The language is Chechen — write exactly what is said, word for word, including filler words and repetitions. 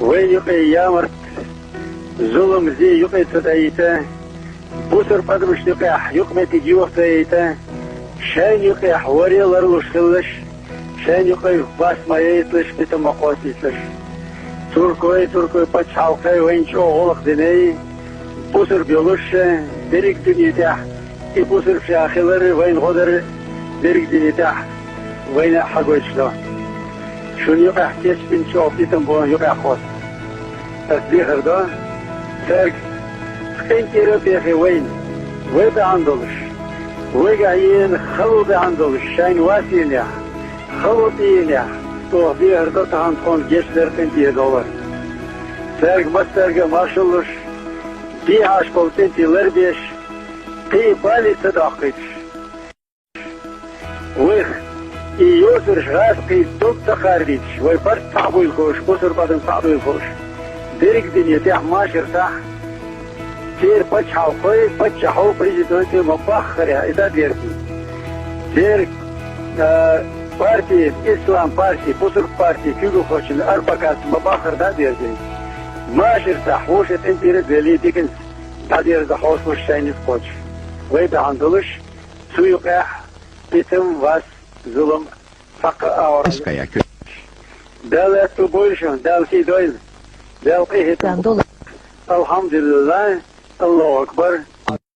Вайна юкъе ямарт, зулам, зе юкъе ца дайта, бусалба адамашта юкъехь юкъаметтиг йохадайта, шайна юкъехь варе ларлуш хилалаш, шайна юкъе вас ма яйталаш, питам ма кхоссийталаш. Туркой, туркой пачхьалкхой вайна чӀогӀа гӀуллакх динай, бусалба йолуш, дерриг дуьне тӀехь и бусалба ша хилар, вайна гӀо дар дерриг дуьне тӀехь вайна хьагойтуш до. Шуна юкъехь кечбина чӀогӀа питам бу юкъехь кхосса. Ас дехар до, цаьрга къинтӀера а бехе вайна, вай бахьана долуш, вайгахь еана хало бахьана долуш, шайна вас йинехь, хало тӀеенехь, оха дехар до тахана тхуна гечдар, къинтӀера довлар. Цаьрга массаьрга а маршалла луш, дехьаш болу къинтӀера ларбеш, кхин а бале ца доккхуьйтуш. Вайх и йосарш гӀазкхий дог ца кхардийтуш, вай барт цхьаъ буйла хууш, бусалба адам цхьаъ буйла хууш, дерриг дуьне тӀехь машаршкахь церан пачхьалкхой, паччахьо, президенто ма-баххара, и дӀадерзийна. Церан, а, парти, ислам парти, бусалба парти куьйгалхочун РПК-с ма-баххара дӀадерзийна. Машаршкахь вовшийн къинтӀера а беллий, диканца дӀадерза хьовсалуш шайна ницкъ кхочуш. Вай бахьана долуш, цу юкъехь питам, вас, зулам цхьаккха а агӀор. Дала аьтту бойла шуна, Дала сий дойла, Дала къинхетам бойла. Алхьамдулиллахь, Аллаху акбар,